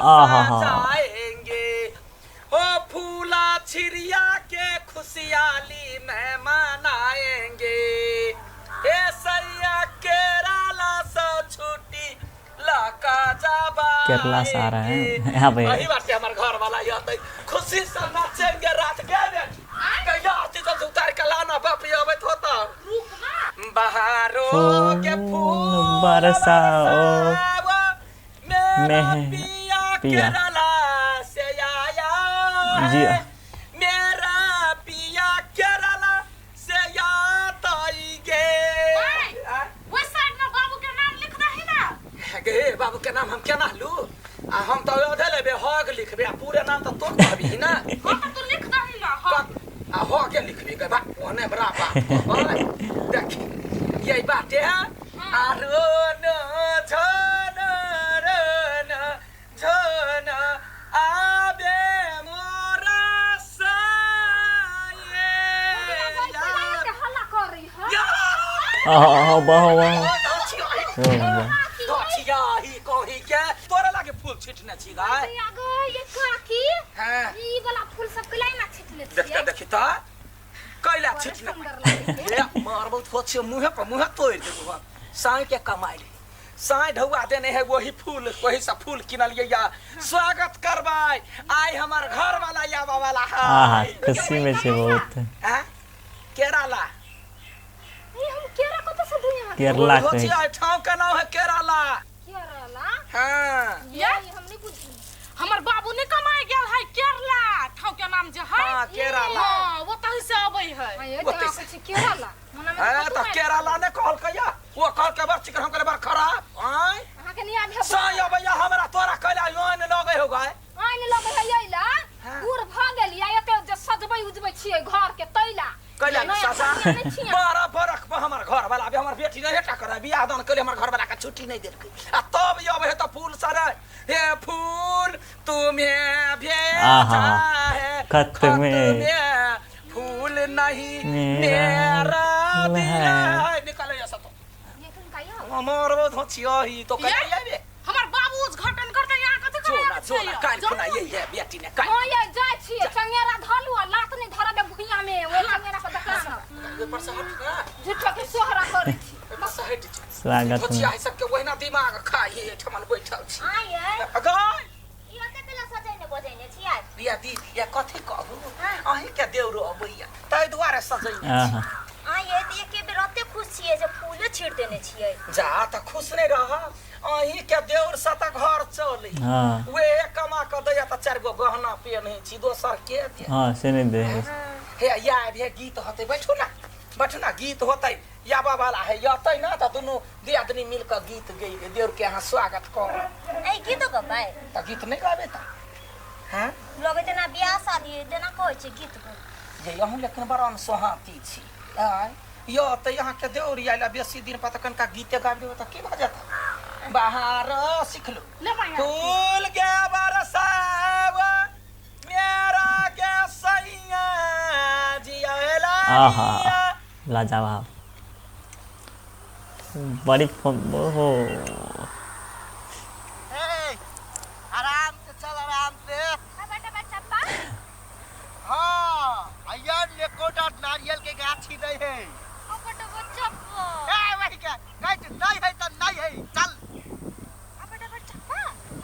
आहा। सजाएंगे, ओ फूला छिरिया के खुशहाली में मनाएंगे। हे सैया केरला से छुट्टी लका जाबा। केरला से आ रहे हैं यहाँ पे। वही बात से हमार घर वाला ये आते खुशी से नाचेंगे रात के बेटी। कहिया आती जब उतार के लाना बाप ये अबैत होता। बहारों के फूल फूल बरसाओ, बरसाओ, मेरा मैं पिया पिया। केरला से आया जी। है, मेरा पिया केरला से याद आएंगे। ओहि साइड में बाबू के नाम लिख दही ना। गे बाबू के नाम हम केना लू? आ हम तऽ अधे लेबे, हग लिखबे, आ पूरे नाम तऽ तो कहबी ना। हाँ, तऽ तू लिख दही ना हग। आ ह के लिखबी गे, बा ओने बड़ा बाप देखी यही बात है। आरो न झन रन झन आबे मोरा साये। हल्ला कर रही है। आहा, वाह वाह वाह। ही कही के तोरा लागे फूल छिटने छी गाय। ये काकी, हाँ। ई वाला फूल सब कैला ना छिटने देखते छियै? देखी त कैला बड़ा छिटने। सुंदर लागै छै। ए मारबो तो छे मुहे पर, मुहे तोड़ देबो। साई के कमाई साई ढौआ देने है, वही फूल, वही सब फूल किनलिए या स्वागत करबै। आइ हमर घर वाला आबऽ वाला है। आहा, खुशी में छै बहुत। हैं? केरला। ई हम केरा कतऽ से दियै अहाँके? केरला हो कहै छी छै। ठाव के नाम है केरला। केरला? हाँ। ये हम नहीं बुझली। हमर बाबू ने कमाए गेल है केरला, ठाव के नाम जे है। हाँ, केरला। हाँ, वो तही से अबै है। हाँ, ये तऽ ओतै से। अहाँ कहै छी केरला। मना में है कतौ तऽ आयल। केरला ने कहलकै या, वो कहलकै बड़ चिकन, हम कहलियै बड़ खराब आँय। अहाँके नहि आबि है। साई अबैया हमरा तोरा कैला आइन लगै हो गाय। आइन लगै है अइला। हाँ। बूढ़ भऽ गेलियै, एते जे सजबै उजबै छियै घर के तैला। कैला नया सजा कनिया नहि छियै। 12 बरख पर हमर घर वाला अभी हमर बेटी नहीं हेटा करे, बियाह दान कैले हमर घर वाला के छुट्टी नहीं देलकै, आ तब अबै है तऽ फूल सरे हे फूल तुम्हें भेजा आहा, है खत में। में फूल नहीं मेरा मेरा दिल दिल है। है। निकले ऐसा तो ये किनका यौ? हमर धोचिया ही तो कैला आबे। हमर बाबू उद्घाटन करते, यहाँ कथी जो करे? ना जो ना, काल्हि खुना यही है बेटी ने काल्हि। हाँ, ये जाइ छियै, चंगेरा धलू आ लात नहि धरऽ देब भुइयाँ में, ओहि चंगेरा पर देखा ओहि पर से हट ना। झूठो के सोहरा करै छी। ओहि पर से हटि जा। स्वागत में। धोचिया सबके ओहिना दिमाग खाइ है, एहिठमन बैठल छी। आँय, गाय। ई ओते तेला सजैने बजैने छियै? बिया दी या कथी कहू, अहीं के देउरो अबैया ताहि दुआरे सजैने छी। आहा। आँय ये, तऽ एके बेर एते खुश छियै जे फूलो छीट देने छियै? जा तऽ खुश नहि रह, अहीं के देउर से तऽ घर चलै। हाँ। वे कमा कऽ दैया तऽ चारि गो गहना पेन्है छी, दोसर के दे? हाँ, से नहि दे है। हे या हे, गीत होतै, बैठू ना बैठू ना, गीत होतै, याबा वाला है, यतै ना तऽ दुनू दियादनी मिल कऽ गीत गैबै, देउर के अहाँ स्वागत करब। ऐ गीतो गबै? तऽ गीत नहि गाबै तऽ हैं? लगै जेना बियाह शादी है तेना कहै छै गीत गो। जे अहूँ लेकिन बड़ अनसोहाँती छी। आँय यौ, तऽ अहाँके देउर आयल बेसी दिन पर तऽ कनिका गीते गाबि देबै तऽ की भऽ जेतै? बाहर सिखलू। ले माया। फूल के बरसाव मेरा के सैया जियला। आहा, लाजवाब, बड़ी ओहो। ए, आराम से चल, आराम से। बच्चा। हाँ, अय्यर एकोटा नारियल के गाछी नहीं है। ए वही के कहै छै, नहीं है तऽ नहीं है, चल।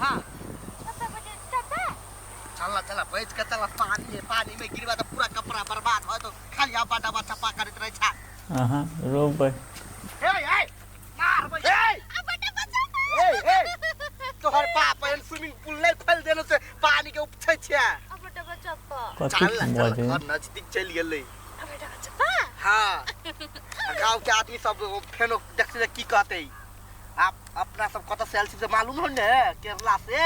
हाँ, चल ना, चल, बैठ के चल। पानी है, पानी में गिरबा तऽ पूरा कपड़ा बर्बाद हो तो खाली अब्बा डब्बा चप्पा करैत रहै छै। आहा, रोपबै। ए ए, मारबै। ए ए ए, तोहर बाप एहन स्विमिंग पूल नहीं खोल देलो से पानी के उपछै छै। कथी चल ना, चल। बजै? घर नजदीक चलि गेलै। हाँ, गाँव के आदमी सब फेनो देखते जे की कहते, आप अपना सब कतऽ से आयल छी से मालूम हो ने? केरला से।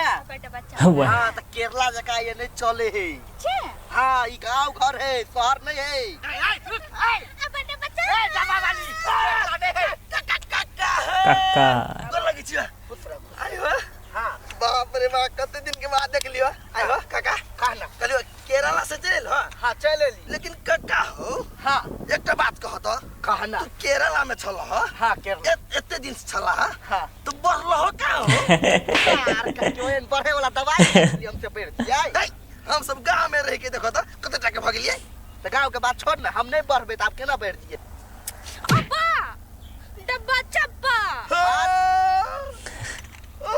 वह। हाँ, तऽ केरला जकाँ ये नहीं चले है। हाँ, ई गाँव घर है, शहर नहीं है। ए, जाबा वाली, केरला नहीं है। कक्का। गोर लगै छियै। आइयो। हाँ, बाप रे बाप, कते दिन के बाद देख लियो। आइयो काका। कहना। कहलियो केरला से चलि एलहो? हाँ, चलि एली। लेकिन कक्का हो। हाँ। एकटा बात कह तऽ। कहना। तू केरला में छल? हाँ, केरला। एते दिन से छला? हाँ। तो बढ़ल हो का हो? यार कहियो एहन बढ़े वाला दवाई हमसे बढ़ जाए। है, हम सब गांव में रह के देखो तो कते टाके भऽ गेलियै। तऽ गाँव के बात छोड़ ना, हम नहीं बढ़बे तऽ आब केना बढ़ जियै? अब्बा डब्बा चप्पा। हाँ। ओ,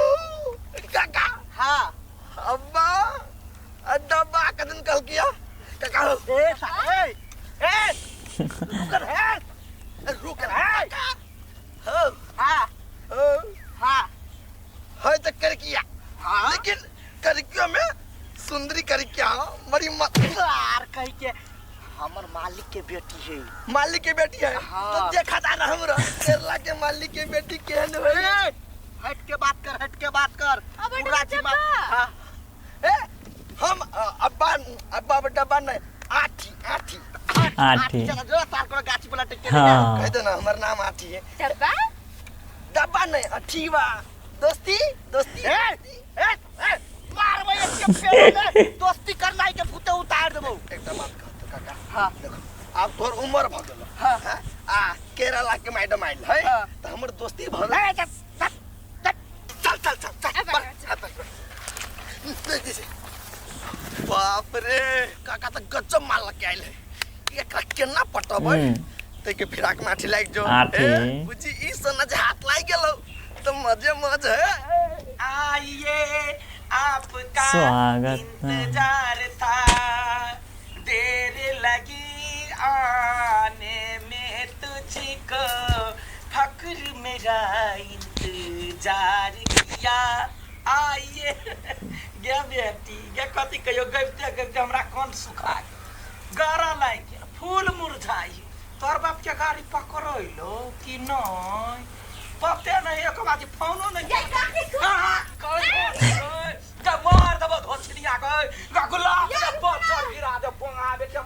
काका। हाँ। अब्बा डब्बा कदन कल किया काका हो। ए ए ए रुक रे, रुक रे काका। हो। हाँ। हो। हाँ। है तो करकिया। हाँ। लेकिन करकिया में सुंदरी करकिया बड़ी मत यार कही के हमर मालिक के बेटी है। मालिक के बेटी है। हाँ। तो देखा था ना हमरा केरला के मालिक के बेटी केहन होई। ए, हट के बात कर, हट के बात कर। अब पूरा डब्बा। जिम्मा। हाँ। ए, हम अब्बा अब्बा डब्बा नहीं, आठी आठी आठी। चला जो तार को गाछी पर लटक के। हाँ। कह दो ना हमर नाम आठी है। डब्बा डब्बा नहीं, अठीवा। दोस्ती दोस्ती। ए ए ए मार भाई के पेड़ में दोस्ती करना है के भूते उतार देबो। एकटा बात कह तो काका। हाँ। देखो आब तोहर उम्र भ गेल। हाँ। हाँ? आ केरला के मैडम आयल है। हाँ। त हमर दोस्ती भ गेल। ए, चल, चल, चल। चल चल चल चल। अब बढ़, चल। अब बढ़। बाप रे काका त गजब माल लग के आयल है। एकरा केना पटबै? तै के फिराक माठी लागि जो। आठी। ए, बुझी ई सोना जे हाथ लागि गेलौ त मजे मज है। आइए आपका स्वागत। इंतजार था, देर लगी आने में तुझको, फक्र मेरा इंतजार किया। आइए गे बेटी गे कथी कहियो, गबिते गबिते हमरा कोन सुखा गेल, गरा लागि गेल, फूल मुरझाइ। तोहर बाप के गाड़ी पकड़ैलो कि नहीं पते नहीं, एक बात फोनो नहीं। मार देबो धोछड़िया के गुलाब के बच्चा गिरा दे बोंगा बेटा।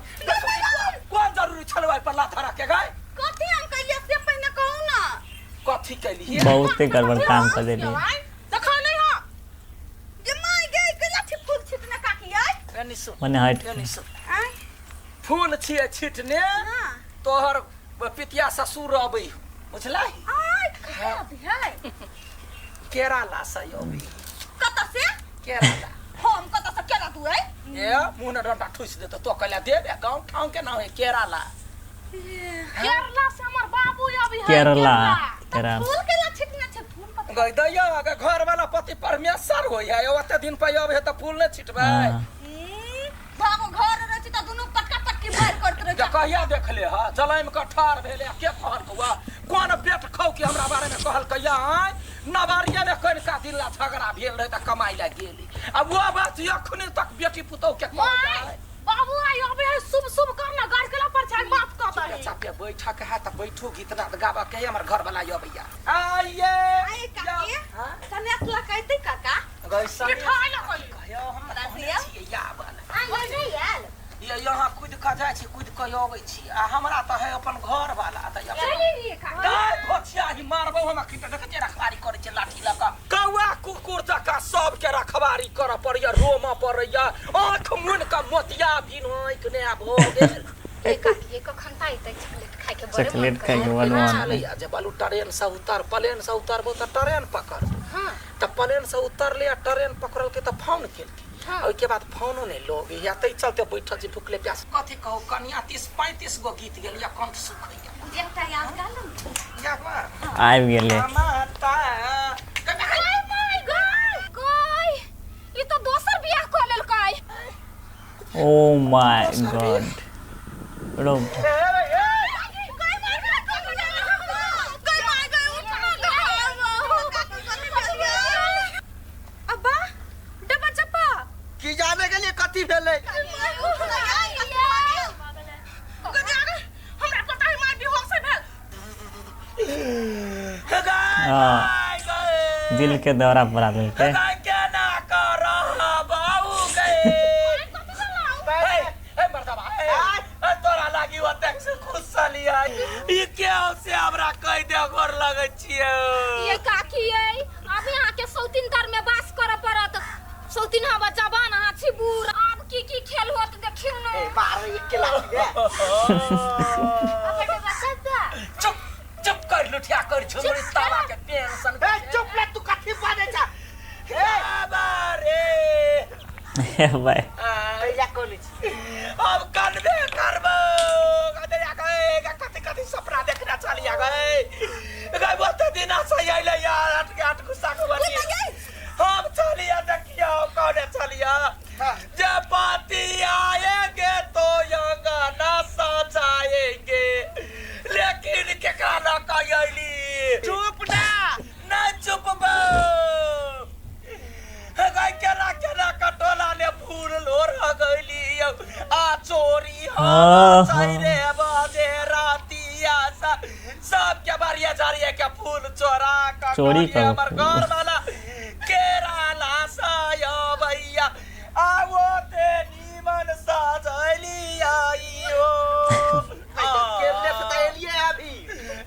कोन जरूरी छलबै पर लाथा रखे गए? कथी हम कहिए से पहिने कहू ना। कथी कैली? बहुते गड़बड़ काम कर देली। देखा नहीं हो जे my गे कला छी फूल छिटने काकी आय। कनी सुन, मने हट। कनी सुन। आय फूल छियै छिटने। हां। तोहर पितिया ससुर अबै बुझलही? आय कहाँ अबै है? केरला से अबै। कतऽ से? केरला। हम कतऽ से केरा तू आय? ए मुँह ने डंडा ठुसि देतौ तो कहला देबे गाँव ठाउं के नाम है केरला। केरला से हमर बाबू अबै है। केरला केरला। फूल केला छिटने छै फूल कतऽ? गई दैया अगर घर वाला पति परमेश्वर होय है ओते दिन पे अबै है त फूल ने छिटबै। हाँ। भागो घर रहै छी त दुनू पटका पटकी मार करत रहै जे कहिया देखले ह जलैम के ठार भेले के कहलकौ कोन पेट खौ के हमरा बारे में कहलकै आय नवारिया में कनिका दिन ला झगड़ा भेल रहे त कमाई ला गेली। अब वो बात अखनी तक बेटी पुतौह के कहल बाबू आई अबे है शुभ शुभ करना गाड़ के पर छाई माफ कर दे। चापे बैठक है त बैठू गीत नाद गाबा के हमर घर वाला अबैया। आइए आय काकी सनेस लकैते काका गई सनेस मिठाई लकैते। कहियो हम कहने छियै याबल। आइ नहि आयल। ये यहाँ कूद के जाइ छी कूद के अबै छी आ हमरा त है अपन घर वाला त गाय भोछिया ही मारबौ हम अखन त देखै छियै रखवारी करै छै लाठी लऽ कऽ। कौआ कुकुर जकाँ सबके रखवारी करऽ पड़ैया, रोमऽ पड़ैया, आँख मुनि कऽ मोतिया बिन आँखि नहि आब भऽ गेल। ए काकी कखन त अइतै चॉकलेट खाय के बड़े चॉकलेट खाय के बड़ मन। छलैया जे बालू ट्रेन से उतर प्लेन से उतरबो त ट्रेन पकड़बो। हां। त प्लेन से उतरले आ ट्रेन पकड़लकै त फोन केलकै। ओहिके बाद फोनो नहीं लोग या तै चलते बैठल छी भुखले प्यास। कथी कहू कनिया 30-35 गो गीत गेल या कंठ सुखैया। एकटा याद गा लू। आबि गेलै। माता ओ my God गई ई त दोसर बियाह क लेलकै। ओ my God रो अब्बा डब्बा चप्पा की जाने के लिए कथी भेलै? हमरा पता है मार बेहोश भेल। हाँ। दिल के दौरा पड़ा देलकै। केना करह बाबू गे ए मर्दबा ए तोरा लागी ओतेक से खुश छलियै ई के से हमरा कहि दे गोर लगै छियै। ये काकी ये अभी अहाँ के सौतीन तर में बास करऽ पड़त। सौतीन हवा जवान अहाँ छी बूढ़, आब की की खेल होत देखियौ ने। ए मार एक के लाठी दे। चुप चुप कर लुठिया कर झुमरी तावा के पेंशन। ए चुप ले तू भाय। कैला कोन छी? अब कनबे करबो कते गए, कथी कथी सपना देखना चलिया गए गए, बहुते दिन से अइले यार, आठ के आठ गुस्सा को बनी हम चलिया। देखियो कौने चलिया, जब पति आएंगे तो अंगना सजाएंगे, लेकिन केकरा न कहिली। चुप ना। नहीं चुप बो गई, केना केना कटोला ने फूल लोर गईली आ चोरी। हाँ, हम रे बजे रातिया सब के बारिया झाड़िया के फूल चोरा के चोरी करिए। करो हमर फूल। घर वाला केराला साया भैया आवो ते नीमन सजली आइयो। केरले से तऽ एलियै अभी।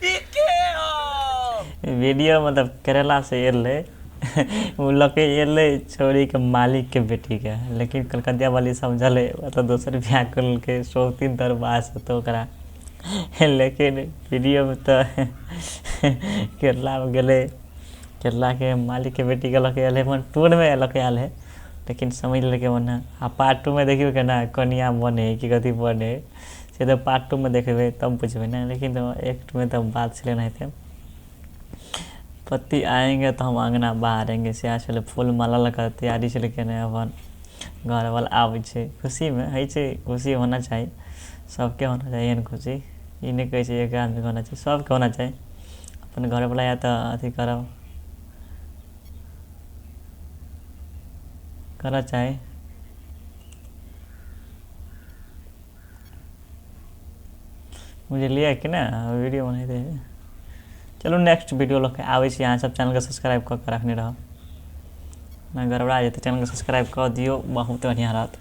ई के हो? वीडियो मतलब केरला से एलै, ओ लऽ के एलै छौड़ीके मालिकके बेटीके, लेकिन कलकतिया वाली समझलै, मतलब दोसर बियाह कऽ लेलकै शौकीन दरबार तऽ ओकरा। लेकिन वीडियोमे तऽ केरलामे गेलै, केरलाके मालिकके बेटीके लऽ के एलै, अपन टूरमे लऽ के आयल हइ, लेकिन समझि लेलकै ओना। आ पार्ट टूमे देखियौ केना कनिआँ बनै हइ कि कथी बनै हइ, से तऽ पार्ट टूमे देखबै तब बुझबै ने। लेकिन एकमे तऽ बात छलै एनाहिते, पति आएंगे तऽ हम अङ्गना बहारेंगे। सएह छलै, फूल माला लऽ कऽ तैयारी छलै केने, अपन घरवला आबै छै खुशीमे होइ छै। खुशी होना चाही, सबके होना चाही एहन खुशी। ई नहि कहै छै एक आदमीके होना चाही, सबके होना चाही। अपन घरवला आयत तऽ अथी करब करऽ चाही। बुझलियै कि नहि? वीडियो बनेतै। चलू, नेक्स्ट वीडियो लऽ के आबै छी। अहाँ सब चैनलके सब्सक्राइब कऽ के रखने रहब, गड़बड़ा जेतै। चैनलके सब्सक्राइब कऽ दियौ, बहुत बढ़िआँ रहत।